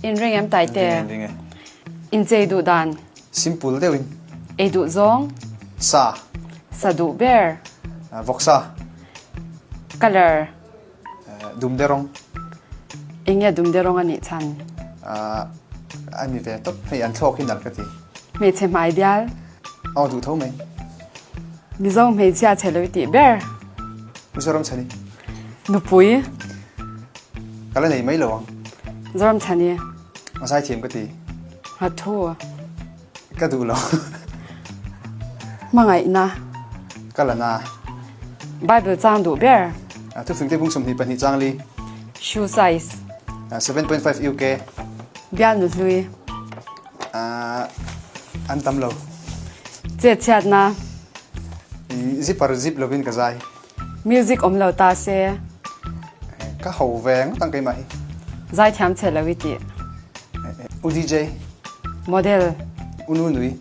Inring em Taite? Inring e, inring e. Inchei duh dan? Simple deuhin. Ei duh zawng? Sa. Sa duh ber? Vawksa. Colour? Dumde rawng. Enge dumde rawng a nih chhan? A ni ve tawp. Hei an thlawk hi nalh ka ti. Hmeichhe hmai bial? Aw duh tho mai. Mizo hmeichhia chhe lo i tih ber? Mizoram chhani. Nupui? Ka la nei mai lo ang. Zoram chhani. A zaithiam ka ti. Nghathu. Ka duh lo. Hmangaihna. Ka la na. Bible chang duh ber. Thufing te bung 22 chang li. Shoe size. 7.5 UK. Bial nu hlui. An tam lo. Chet chhiatna. Zipper zip lovin ka zai. Music awm lo ta se. Ka ho ve ngawt ang keimah hi. Zaithiam che lo i tih. U DJ. Model. U Nu Nui.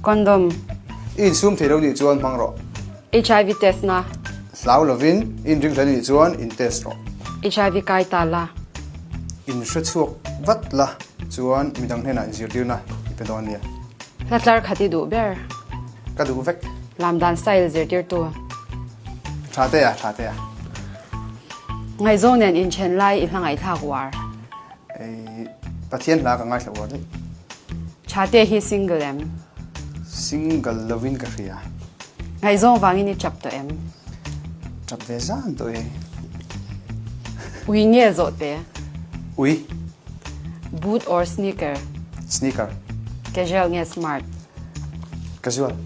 Condom. I insum thei lo nih chuan hmang rawh. HIV test na. Hlau lovin i inring hle nih chuan in test rawh. HIV kai ta la. In hre chhuak vat la chuan midang hnenah inzirtirna i pe dawn nia. Hla tlar khat i duh ber. Ka duh vek. Lam dan style zirtirtu. Tha te a, tha te a. Ngaihzawng nen inthen lai i hla ngaihthlak uar. Ei, Pathian hla ka ngaithla uar daih. Tha te hi single em? Single lovin ka hria. Ngaihzawng vangin i tap tawh em? Tap ve zan tawh e. Ui nge zawh te? Ui. Boot or sneaker? Sneaker. Casual nge smart? Casual.